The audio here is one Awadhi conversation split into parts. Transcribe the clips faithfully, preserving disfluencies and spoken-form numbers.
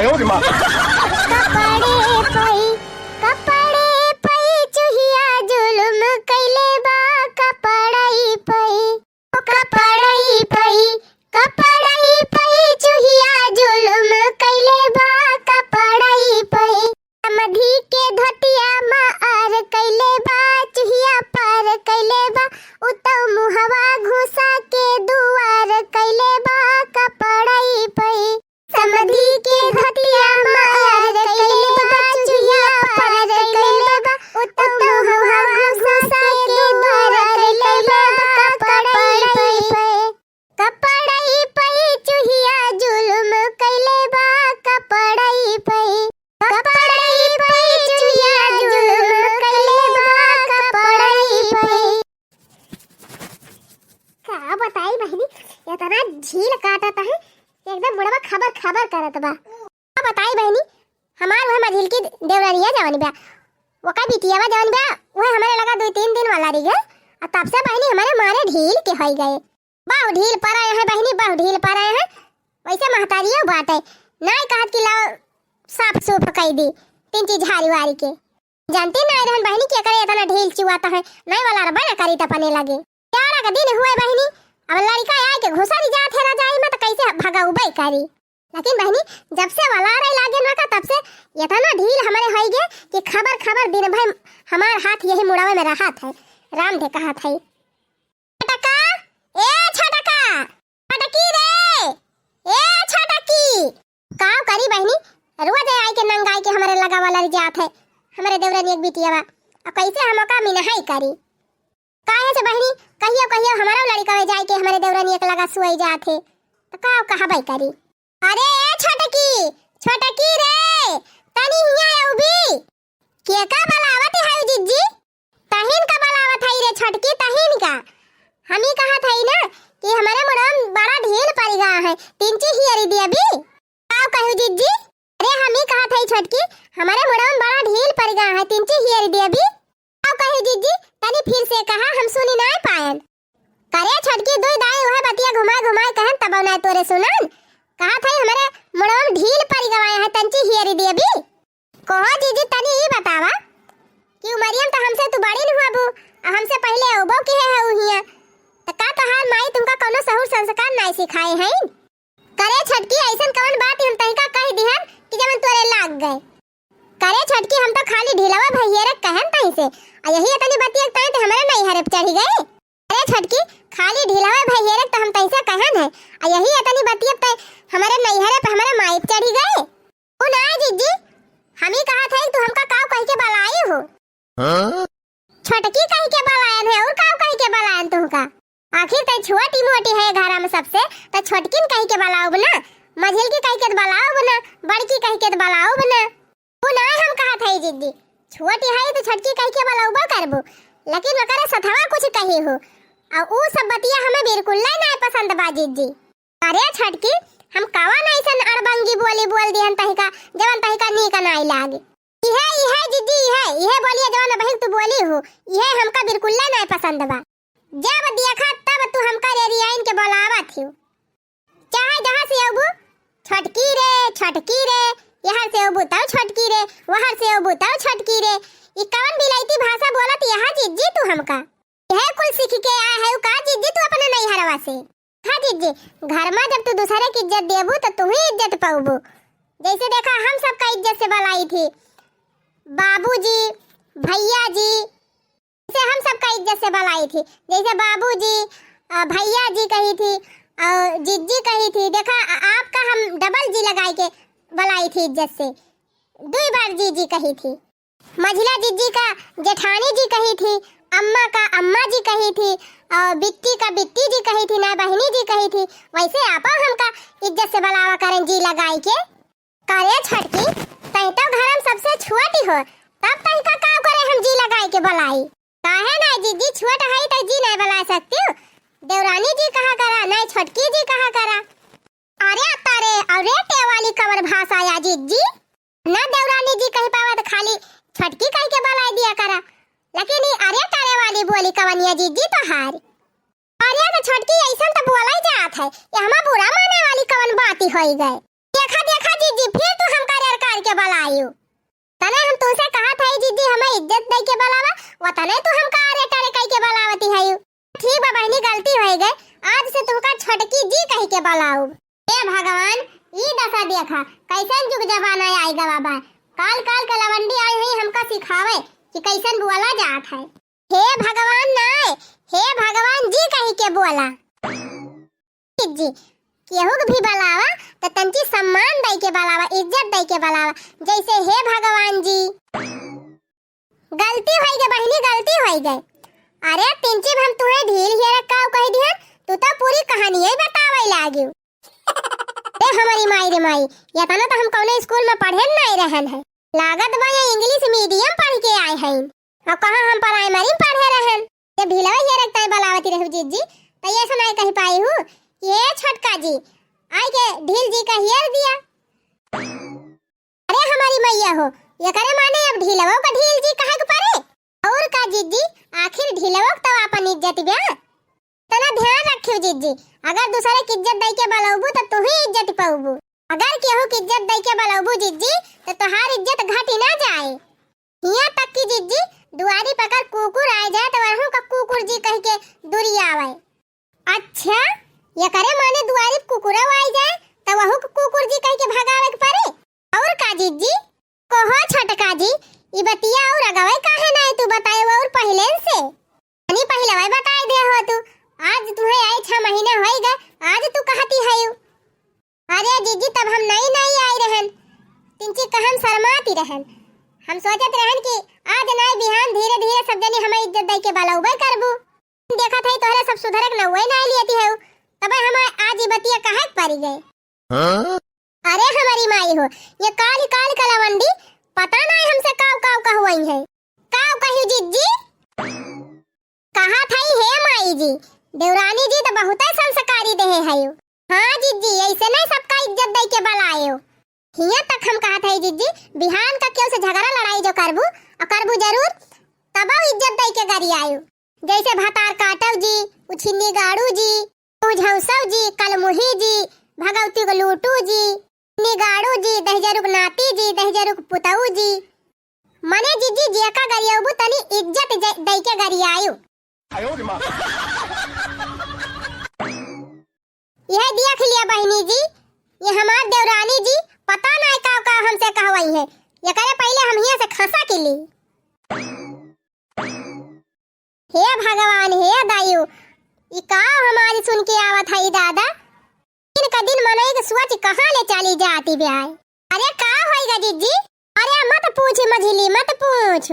कपड़े पई, कपड़े पई चुहिया जुलुम कइले बा, कपड़ई पई। ओ कपड़ई पई, कपड़ई पई चुहिया जुलुम कइले बा, कपड़ई पई। समधी के धोतिया मार कइले बा, चुहिया पार कइले बा, उ तउ मुहवा घुसा के दुआर कइले बा, कपड़ई पई। समधी के धोतिया मार कइले बा, चुहिया पार कइले बा, उ तउ मुहवा घुसा के दुआर कइले बा, कपड़ई पई। कपड़ई पई चुहिया जुलुम कइले बा, कपड़ई पई। कपड़ई पई चुहिया जुलुम कइले बा, कपड़ई पई। का बताई बहिनी, एतना झील काटत है, एकदम मुड़वा खबर खबर करत बा। का बताई बहिनी, हमार वह मझिलकी देवरनिया जवन बा, ओकर बिटियावा जवन बा, वह हमरे लगा दुइ तीन दिन वाला रही गए, आ तब से बहिनी हमरे मारे ढील के होई गए। बहु ढील परे हैं बहिनी, बहु ढील परे हैं। वैसे महतारियो बाटे, नाई कहत कि लाओ साफ सूफ कई दी, तीन चीज झारी वारी के। जानती नाई रहन बहिनी कि एकरे एतना ढील चुआत है, नाई वाला रबा ना करी त अपने लगे। जाड़ा का दिन हुए बहिनी, अब लड़का आए के घुसरी जात है रजाई में, त कैसे भगउबे करी। लेकिन बहिनी, जब से वलारे लागे ना का, तब से एतना ढील हमरे होई गे कि खबर खबर दिन भर हमार हाथ यही मुड़ावे में रहत है। राम दे कहत है, "छोटका, ए छोटका, छोटकी रे, ए छोटकी।" का करी बहिनी, रोज आई के नंगाई के हमरे लगा वाला जात है, हमरे देवरनिया के बिटियावा। अब कैसे हम ओका मिनहाई करी? काहे से बहिनी, कहियो कहियो हमरो लड़िकवे जाए के हमरे देवरनिया के लगा सुई जात है, त का कहबे करी? अरे ए छोटकी, छोटकी रे, तनी हियाँ अउबी। के का बलावत है जिज्जी? तहिन का बलावत है रे छोटकी, तहिन का? हम ही कहत है ना कि हमरे मुड़वा में बड़ा ढील पड़ गया है, तिनची हियरी दियबी। का कहू जिज्जी? अरे हम ही कहत है छोटकी, हमरे मुड़वा में बड़ा ढील पड़ गया है, तिनची हियरी दियबी। का कहू जिज्जी, तनी फिर से कहा, हम सुनी नाई पायन। करे छोटकी दुई दाई उहे बतिया घुमाए घुमाए कहन तबो नाई तोरे सुनन। कहत है हमरे मुड़वा में ढील पड़ गवाए है, तंची हियरी दियबी। कहो जिज्जी तनी ई बतावा कि उमरिया में त हमसे तू बड़ी न हुआबू, आ हमसे पहिले अउबो किहे है उहिया, त का तोहार माई तुमका कौनो सहूर संस्कार नाई सिखाए हैं? करे छोटकी ऐसन कवन बात हम तहिका कह दिहन कि जवन तोरे लाग गए? करे छोटकी हम तो खाली ढीलवा भैया रे कहन तही से, आ यही इतनी बतिया ताई ते हमरे नैहरे पे चढ़ी गए। अरे छोटकी, खाली ढीलवा भैया रे तो हम तैसे कहन है, आ यही इतनी बतिया पे हमरे नैहरे पे हमरे माई पे चढ़ी गए। उ ना जिज्जी, हम ही कहत है तू हमका काव कह के बलाई हो। हाँ? छोटकी कह के बलायन है और काव कह के बलायन तुमका? आखिर तै छोटी मोटी है घर में सबसे, त छोटकिन कह के बलाउब ना, मझिलकी कह के त बलाउब ना, बड़की कह के त बलाउब ना। उ ना हम कहत है जिज्जी, छोटी है त छोटकी कह के बलउबो करबो, लेकिन ओकरे सथवा कुछ कही हो, और उ सब बतिया हमें बिल्कुल नहीं, नहीं पसंद बा जिज्जी। अरे छोटकी, हम कवन ऐसन अड़बंगी बोली बोल दिहन तहिका, जवन तहिका नीक नाई लागे? इहे, इहे जिज्जी, इहे, इहे बोलिया जवन अबहिन तू बोली हो, इहे हमका बिल्कुल नहीं पसंद बा। जब देखा तब तू हमका रेरियाइन के बोलावत हो। चाहे जहाँ से अबू, "छोटकी रे, छोटकी रे," यहाँ से अबू तब "छोटकी रे," वहाँ से अबू तब "छोटकी रे।" ई कवन बिलायती भाषा बोलत यहाँ जिज्जी तू हमका? यह कुल सीख के आए है का जिज्जी तू अपने नैहरवा से? हाँ जिज्जी, घर में जब तू दूसरे की इज्जत देबू तो तू ही इज्जत पाउबू। जैसे देखा हम सबका इज्जत से बलाई थी, बाबूजी, भैया जी, से हम सबका इज्जत से बलाई थी। जैसे बाबूजी, अ, भैया जी कही थी और जिज्जी कही थी। देखा, आ-, आपका हम डबल जी लगाई के बलाई थी इज्जत से, दुई बार जीजी कही थी। मझिला जिज्जी का जेठानी जी कही थी, अम्मा का अम्मा जी कही थी, और बिट्टी का बिट्टी जी कही थी, ना बहिनी जी कही थी। वैसे आपो हमका इज्जत से बलावा करें जी लगाई के। करे छोटकी, तै तो घर में सबसे छोटी हो, तब तै का काव करे हम जी लगाई के बलाई? काहे ना जिज्जी, छोट है तो जी नहीं बला सकती हो? देवरानी जी कहा करा, नहीं छोटकी जी कहा करा। अरे तारे, अरे ते वाली कवन भाषा या जिज्जी? ना देवरानी जी कही पावा तो खाली छोटकी कह के बलाई दिया करा, लेकिन ई अरे तारे वाली बोली कवन या जिज्जी तोहार? अरे तो छोटकी ऐसन तो बोला ही जात है, ये हमार बुरा माने वाली कवन बात ही होई गए। देखा, देखा जिज्जी, फिर तू वतने तू हमका अरे टरे कहि के बलावती हयू। ठीक बा बहिनी, गलती होइ गए, आज से तुहका छोटकी जी कहि के बलाउब। हे भगवान, ई दसा देखा, कइसन जुग जमाना आइ गवा बा। काल काल के लवंडी आई है हमका सिखावे कि कइसन बोला जात है। हे भगवान नाय, हे भगवान जी कहि के बोला। जी, केहू के भी बलावा त तंची सम्मान दइ के बलावा, इज्जत दइ के बलावा, जइसे हे भगवान जी। गलती होइ गए बहिनी, गलती होइ गए। अरे तिनची हम तुहे ढील हियर काउ कहि दिहन, तू तो पूरी कहानी ही बतावे लागिउ। ए हमरी माई रे माई, यतना तो हम कौने स्कूल में पढ़े नाई रहन है। लागत बा ये इंग्लिश मीडियम पढ़ के आए हैं। अब कहाँ हम प्राइमरी में पढ़े रहन। जब ढीलवा हियर ताई बलावती रहू जिज्जी, तो ये सुनाई कहि पाई हूँ कि ए छोटका जी, आई के ढील जी का हियर दिया। अरे हमरी मइया हो, एकरे माने अब ढीलवो का ढील जी कहे के परे? और का जिज्जी, आखिर ढीलवो के तो आपन इज्जत बा। तना ध्यान रखियो जिज्जी, अगर दूसरे की इज्जत दइ के बलौबू तो तू ही इज्जत पौबू। अगर केहू की इज्जत दइ के बलौबू जिज्जी, तो तोहार इज्जत घटी ना जाए। हियाँ तक कि जिज्जी, दुआरी पकर कुकुर आए जाए तो वहू का कुकुर जी कहि के दूरी आवे। अच्छा, एकरे माने दुआरी कुकुरव आइ जाए, त वहू के कुकुर जी कहि के भगावे के परे? और का जिज्जी? कहो छोटका जी, ई बतिया और अगवे काहे नाई तू बताए और पहिले से? तनी पहिले वही बताए दे हो तू। आज तुहे आई छह महीना होई गए, आज तू कहती है यू। अरे जिज्जी, तब हम नई नई आई रहन, तिनची कहम शर्माती रहन। हम सोचत रहन कि आज नाई बिहान धीरे धीरे सब जनी हमें इज्जत दइ के बलौबे करबू। देखत हई तोहरे सब सुधरे के नौवे ना लियती है, तबे हम आज ई बतिया कहे के परी गए। हाँ? अरे हमरी माई हो, ये काली काली कलावंडी, पता ना हमसे काव काव कहवाई है। काव कही जिज्जी? कहा थई हे माई जी, देवरानी जी तो बहुते संस्कारी देहे है। हाँ जिज्जी, ऐसे नहीं सबका इज्जत दे के बलायो। हियाँ तक हम कहत हई जिज्जी, बिहान का केहू से झगड़ा लड़ाई जो करबू, और करबू जरूर, तब इज्जत दे के गरियायो। जैसे भतार काटव जी, उछिन्नी गाड़ू जी, उझौसव जी, कलमुही जी, भगवती को लूटू जी, निगाड़ू जी, दहिजरुक नाती जी, दहिजरुक पुतऊ जी। मने जिज्जी जेका गरियबू तनी इज्जत ज-, दई के गरियायु। आयो रे माँ। यह देख लिया बहिनी जी, ये हमार देवरानी जी, पता नाय का का हमसे कहवाई है। एकरे पहिले हम हियाँ से खसा के ली। हे भगवान, हे दायु, ई का हमारी सुन के आवत है दादा? दिन का दिन मनई के सोच कहाँ ले चली जाती बे आए। अरे का होइगा जिज्जी? अरे मत पूछ मझिली, मत पूछ।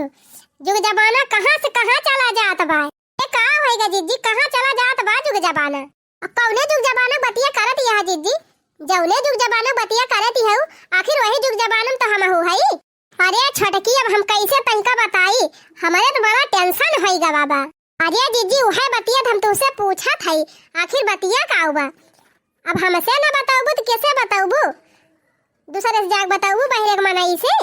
जुग जमाना कहाँ से कहाँ चला जात बा। ए का होइगा जिज्जी, कहाँ चला जात बा जुग जमाना? अब कौने जुग जमाना बतिया करत यह जिज्जी? जौने जुग जमाना बतिया करत ही हऊ, आखिर वही जुग जमाना में तो हमहू हई। अरे छोटकी, अब हम कैसे तनिका बताई, हमरे तो बड़ा tension होइगा बाबा। अरे जिज्जी, उहे बतिया हम तुमसे पूछत हई, आखिर बतिया का बा? अब हमसे न बतौबू तो कैसे बतौबू? दूसरे से जाके बतौबू बहिरे के मनई से?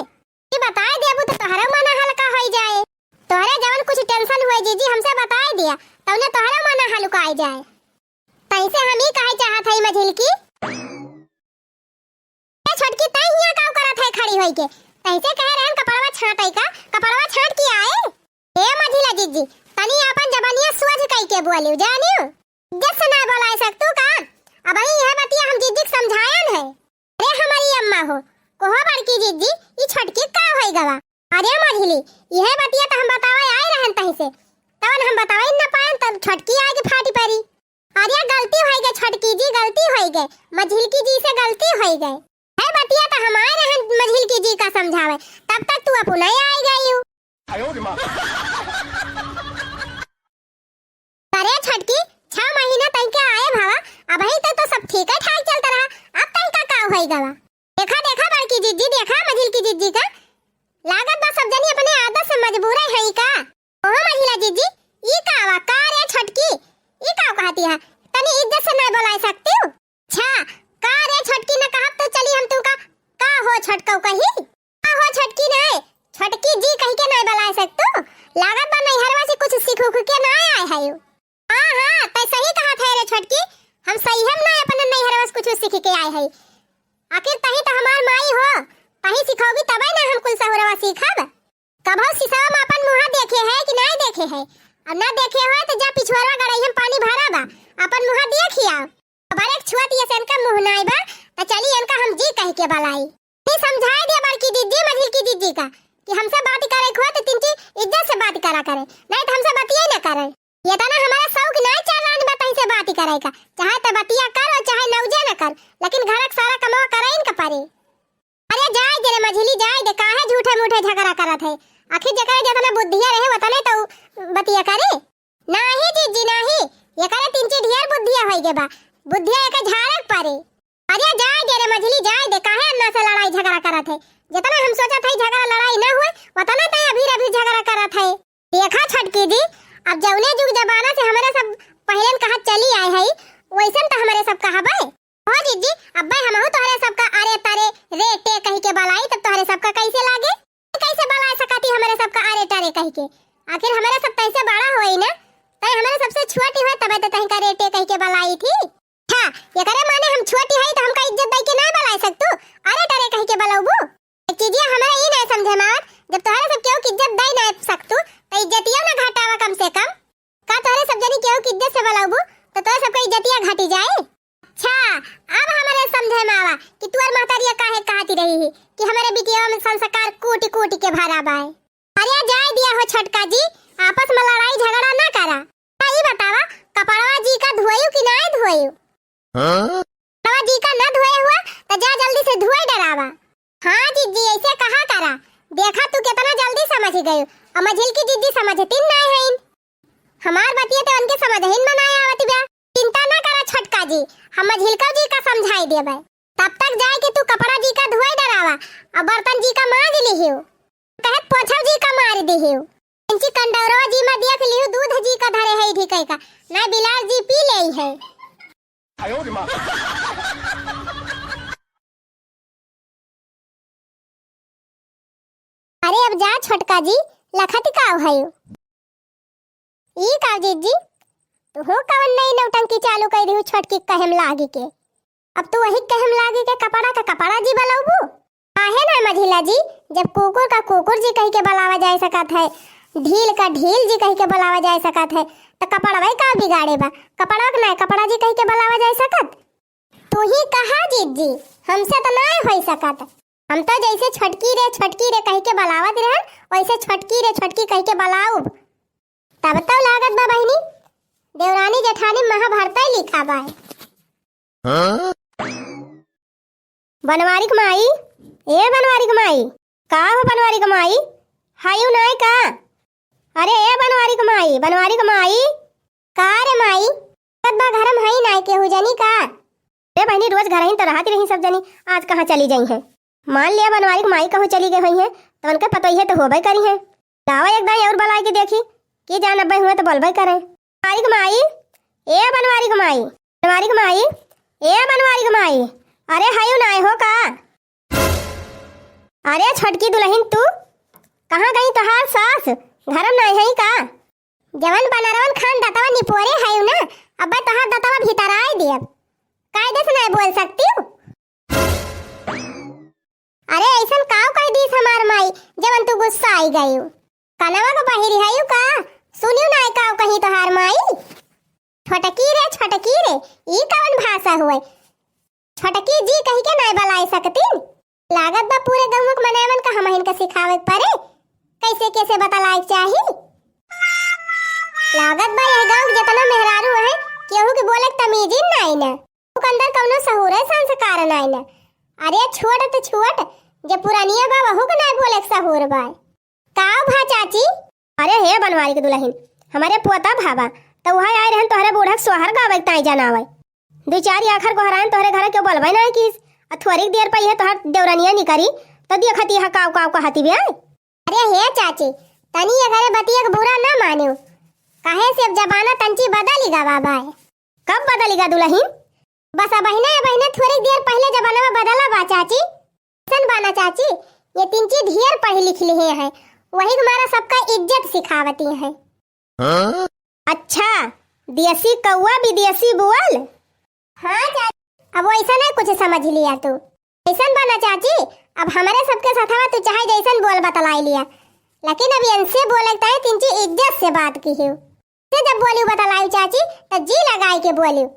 कि बताए देबू तो तोहरे मन हल्का होई जाए, तोहरे जवन कुछ tension हुए जिज्जी हमसे बताए दिया, तौने तोहरे मन हल्का आई जाए। तैसे हम ई कहे चाहत हई मझिलकी। ए छोटकी, तै हियाँ काउ करत है खड़ी होई के? तैसे कहे रहन कपड़वा छाँटै का, कपड़वा छाँट के आए। ए मझिला जिज्जी, तनी आपन जबनिया सोझ कई के बोलियो, जानियो? इज्जत से ना बोलाए सकतू का? अबही यह बतिया हम जिज्जी के समझायन है। अरे हमारी अम्मा हो, कोहो बड़की जिज्जी, ई छोटकी का होई गवा? अरे मझिली, यह बतिया तो हम बतावे आए रहन तैसे, तवन हम बतावे न पायन, तब छोटकी आगे फाटी पड़ी। अरे गलती होई गई छोटकी जी, गलती होई गई, मझिलकी जी से गलती होई गई। है बतिया तो हम आए रहन मझिलकी जी का समझावे, तब तक तू अपना ही आई गई हूँ। आयो रे माँ। अरे छोटकी, छह महीना तक के आए भावा, अबही तक तो सब ठीक है ठाक चलता रहा, अब तक का का होई गवा? देखा देखा बड़की जिज्जी, देखा मझिलकी जिज्जी का, लागत बा सब जनी अपने आदत से मजबूर है का? ओहो मझिला जिज्जी, ई का वा? का रे छोटकी, ई का कहती है? तनी इज्जत से ना बोलाए सकती हूँ? अच्छा, का रे छोटकी न कहब तो चली हम तू का, का हो छोटकऊ कही? का हो छोटकी नाय, छोटकी जी कहि के नाय बोलाए सकतू? लागत बा नैहरवा से कुछ सीख उख के नाय आए है। हाँ, हाँ, तै सही कहत है रे छोटकी, हम सही हम नाय अपन नैहरवा से कुछ सीख के आए है। आखिर तही तो हमार माई हो, तही सिखौबी तबे ना हम कुल सहुरवा सीखब। कभो सिसवा में अपन मुँह देखे है कि नाय देखे है। अब ना देखे हो तो जा पिछुआरा गड़ैया में पानी भरा बा, अपन मुँह देखि आओ। अबर एक छुअत ये से इनका मुँह नाई बा, त चली इनका हम जी कहि के बलाई। नी समझाए दिया बड़की दीदी, मझिलकी दीदी का कि हमसे बात करे को हो तो तिनची इज्जत से बात करा करे, नाई तो हमसे बतिये न करे। ये तना हमारा शौक नाई चार रानी बा तहीं से बात करे का, चाहे तो बतिया कर और चाहे नौजे न कर, लेकिन घर का सारा कमवा करे इनका परे। अरे जाए दे रे मझिली, जाए दे, काहे झूठे मूठे झगड़ा करत है? आखिर जेकरे जेतना बुद्धिया रहे वतने तो बतिया करे। नाही जीजी नाही, एकरे तिनची ढेर बुद्धिया होई गे बा, बुद्धिया एके झाड़े के परे। अरे जाए दे रे मझिली, जाए दे, काहे अन्ना से लड़ाई झगड़ा करत है? जेतना हम सोचत है झगड़ा लड़ाई ना हुए, वतना तो अभी अभी झगड़ा करत है। देखा छोटकी जी, अब जौने जुग जमाना से हमरे सब पहिलन कहा चली आए है, वैसन तो हमरे सब कहबे। हो जीजी, अब्बे हमहू तोहरे सबका अरे तरे रे टे कहि के बलाई, तब तोहरे सबका कैसे लागे? कैसे बलाए सकती हमरे सबका अरे टरे कहि के? आखिर हमरे सब तैसे बड़ा होई ना, तै हमरे सबसे छोटी होई, तबे तो तहिका रे टे कहि के बलाई थी। था, एकरे माने हम छोटी हई तो हमका इज्जत दई के ना बलाए सकतू, अरे टरे कहि के बलौबू? एक चीजिया हमरा ई ना समझे में आवत, जब तोहरे सब केहू के इज्जत दई ना सकतू, तो इज्जतिया ना घटावा कम से कम। का तोहरे सब जनी केहू के इज्जत से बलौबू, तो तोहरे सबका इज्जतिया घटी जाए? अच्छा, अब हमरे समझे में आवा कि तुअर महतारिया काहे कहती रही है कि हमरे बिटिया में संस्कार कूटि कूटि के भरा बाय। अरे जाए दिया हो छोटका जी, आपस में लड़ाई झगड़ा ना करा। का ई बतावा, कपड़वा जी का धोयू कि नाय धोयू? हाँ? कपड़वा जी का ना धोए हुआ, तो जा जल्दी से धोए डरावा। हाँ जीजी, ऐसे कहा करा, देखा तू कितना जल्दी समझ गयू, और मझिलकी जीजी समझती नाय हईन। हमार बतिया तो उनके समझहिन में नाय आवत बा। चिंता ना करा छोटका जी, हम मझिलका जी का समझाई देबे। तब तक जाए के तू कपड़ा जी का धोए डरावा और बर्तन जी का माज लिहियो, कहत पोछा जी का मार दिहियो। इंची कंडौरवा जी में देख लिहू, दूध जी का धरे है ढिकै का, ना बिलास जी पी लेई है। अरे अब जा छोटका जी, लखत का हयो? ई का जीजी, तुहू कवन नई नौटंकी चालू कर दिहू छोटकी कहम लागी के? अब तू वही कहम लागी के कपड़ा का कपड़ा जी बलौबू? काहे ना मझिला जी, जब कुकुर का कुकुर जी कहि के बलावा जाए सकत है, ढील का ढील जी कहि के बलावा जाए सकत है, तो कपड़वा का बिगाड़े बा? कपड़वा के ना कपड़ा जी कहि के बलावा जाए सकत? तू ही कहा जीजी, हमसे तो नाय होई सकत। हम तो जैसे छोटकी रे, छोटकी रे कहि के बलावत रहन, वैसे छोटकी रे, छोटकी कहि के बलाउब। तब तो लागत बा बहिनी, देवरानी जेठानी महाभारत लिखा बाय। हाँ? बनवारी क माई, ए बनवारी क माई, का हो बनवारी क माई, हायू नाय का? अरे ए बनवारी क माई, बनवारी क माई। का रे माई, कत बा घर में हई नाय केहू जनी का? ए बहिनी, रोज घरहिन त रहत रही सब जनी, आज कहाँ चली जइहैं? मान लिया बनवारी क माई कहूँ चली गई होइहैं, त उनके पतोहिए त होबे करिहैं। लावा एक दाई और बलाए के देखी, कि जान अब्बे हुए त बोलबे करे। बनवारी क माई, ए बनवारी क माई, बनवारी क माई, ए बनवारी क माई, अरे हयू नाय हो का? अरे छोटकी दुलहिन तू, कहाँ गई तोहार सास? घरम नाय हई का? जवन बनरवन खान दतवा निपोरे हयू ना, अब्बे तोहार दतवा भीतराए देब। कायदे से नाय बोल सकती हूँ। अरे अइसन काव कहि दीस हमार माई, जवन तू गुस्सा आई गयू? कनवा क बहिरी हयू का? सुनियो नाय काव कही तोहार माई? छोटकी रे, छोटकी रे, ई कवन भाषा हुए? छोटकी जी कहि के नाय बलाए सकतीन? लागत बा पूरे गउँवा क मनैवन का हमहिन का सिखावे क परे, कैसे कैसे बतलाए क चाही। लागत बा यह गाँव क जेतना मेहरारू है, केहू के बोले क तमीज ही नाय न। ओक अंदर कवनो सहूर है, संस्कार नाय न। अरे छोट त छोट, जे पुरनिया बा वहू क नाय बोले क सहूर बा। काव भा चाची? अरे हे बनवारी क दुलहिन, हमरे पोता भा बा, त उहाँ आए रहन तोहरे बूढ़ा क सोहर गावे क ताई जनावे। दुइ चार आखर गोहरायन तोहरे घर केहू बोलबे नाय किस। आ थोरिक देर पहिले तोहर देवरनिया निकरी, त देखत इहाँ काव काव कहती बे। अरे हे चाची, तनी एकरे बतिया क बुरा ना मानियो, काहे से अब जमाना तंची बदली गवा बाय। कब बदली गा दुलहिन? बस अबहिने, अबहिने थोरिक देर पहिले जमानवा बदला बा चाची। अइसन बा ना चाची, ये तिनची ढेर पढ़ी लिखी लिहे हैं, वही क मारा सबका इज्जत सिखावती हैं। हाँ? अच्छा, देसी कौआ विदेशी बोल। हाँ चाची, अब वैसा नहीं कुछ समझ लिया तू। अइसन बा ना चाची, अब हमरे सबके साथवा तू चाहे जैसन बोल बतलाई लिया। लेकिन अब इनसे बोले ताई तिनची इज्जत से बात किहु। से जब बोलिउ बतलाइउ चाची, त जी लगाई के बोलिउ।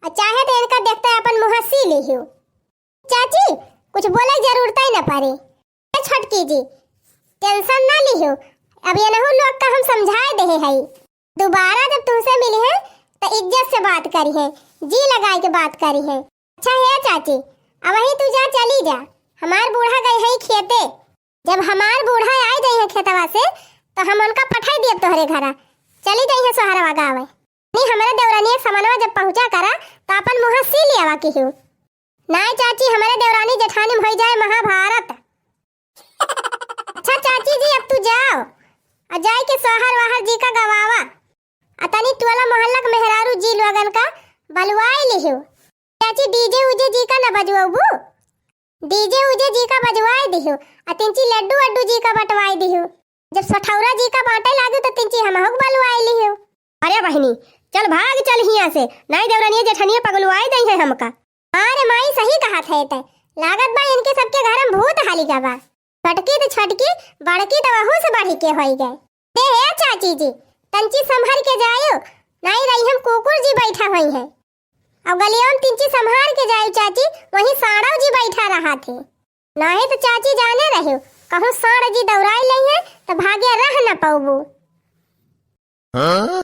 अउर चाहे त इनका देखते अपन मुँह सी लिहु। चाची, कुछ बोले के जरूरत ही न पड़े। ए छोटकी जी, tension ना लिहु, अब इनहू लोग का हम समझाए देहे हई। दोबारा जब तुमसे मिलिहैं, त इज्जत से बात करिहैं, जी लगाए के बात करिहैं। अच्छा हे चाची, अबहीं तू जा, चली जा, हमार बूढ़ा गए हई खेते। जब हमार बूढ़ा आइ जइहैं खेतवा से, त हम उनका पठाई दियब तोहरे घरा, चली जइहैं सोहरवा गावे। नी, हमरे देवरानी के समनवा जब पहुँचा करा, त अपन मुँह सी लियावा किहु। नाई चाची, हमरे देवरानी जेठानी में होइ जाए महाभारत। अच्छा चाची जी, अब तू जाओ, अउर जाए के सोहर वाहर जी का गवावा, अउर तनी टोला मोहल्ला के मेहरारू जी लोगन का बलवाए लिहु। चाची, DJ उजे जी का न बजवबू? DJ उजे जी का बजवाए दिहु, अउर तिनची लड्डू वड्डू जी का बटवाए दिहु। जब सठौरा जी का बाँटे लागू, त तिनची हमहू के बलवाए लिहु। अरे बहिनी, चल भाग चल हियाँ से, नाई देवरानिया जेठनिया पगलवाए दइहैं हमका। अरे माई, सही कहत है ते, लागत बा इनके सबके घर में भूत हाली का बा। छोटकी त छोटकी, बड़की त वहू से बढ़ी के होई गए। दे हे चाची जी, तनची संभर के जायो, नाई रही हम कुकुर जी बैठा होइहैं। अब गलिया में तिनची संभार के जायो चाची, वहीं साड़व जी बैठा रहा थे। नाहीं त चाची जाने रहे, कहूँ साड़ जी दौड़ाई लइहैं, त भाग्य रह न पौबू। हाँ?